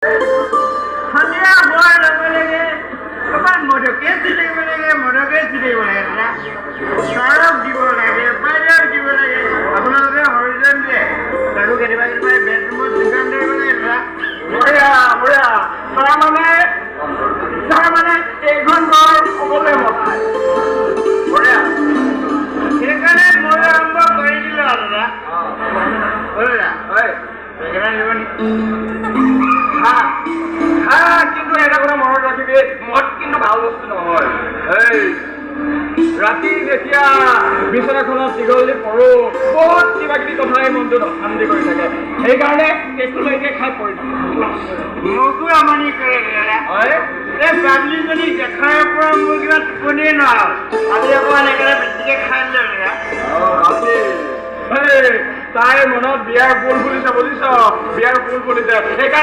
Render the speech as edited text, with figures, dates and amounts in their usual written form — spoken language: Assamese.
সন্ধিয়া হোৱাৰ লগে লগে ক'ৰবাত মদকে দি থাকিব লাগে, মদকে দি থাকিব লাগে। দাদা, ছাৰক দিব লাগে, বাইদেউক দিব লাগে, আপোনালোকে হৰিজন দিয়ে, তাকো কেতিয়াবা কেতিয়াবা বেডৰুমত যোগান ধৰিব লাগে দাদা। বঢ়িয়া বঢ়িয়া। তাৰমানে এইখন ঘৰ সকলোৱে মদ খায়। বঢ়িয়া। সেইকাৰণে ময়ো আৰম্ভ কৰি দিলোঁ আৰু দাদা। অ দাদা, হয়। বেগেনা দিব নেকি? খা খা, কিন্তু এটা কথা মনত ৰাখিবি, মদ কিন্তু ভাল বস্তু নহয়। এই ৰাতি যেতিয়া বিচনাখনত দীঘল দি পৰো, বহুত কিবা কিবি কথাই মনটোত অশান্তি কৰি থাকে। সেইকাৰণে টেটুলৈকে খাই পৰি থাকো। মোকো আমনি কৰে দাদা। হয়। এই বাবলিজনী দেখাৰ পৰা মোৰ কিবা টোপনিয়ে নহ'ল। আজি অকণমান সেইকাৰণে বেছিকে খাই দিলোঁ দাদা। এই, তাইৰ মনত বিয়াৰ ফুল ফুলিছে, বুজিছ? বিয়াৰ ফুল ফুলিছে, সেইকাৰণে।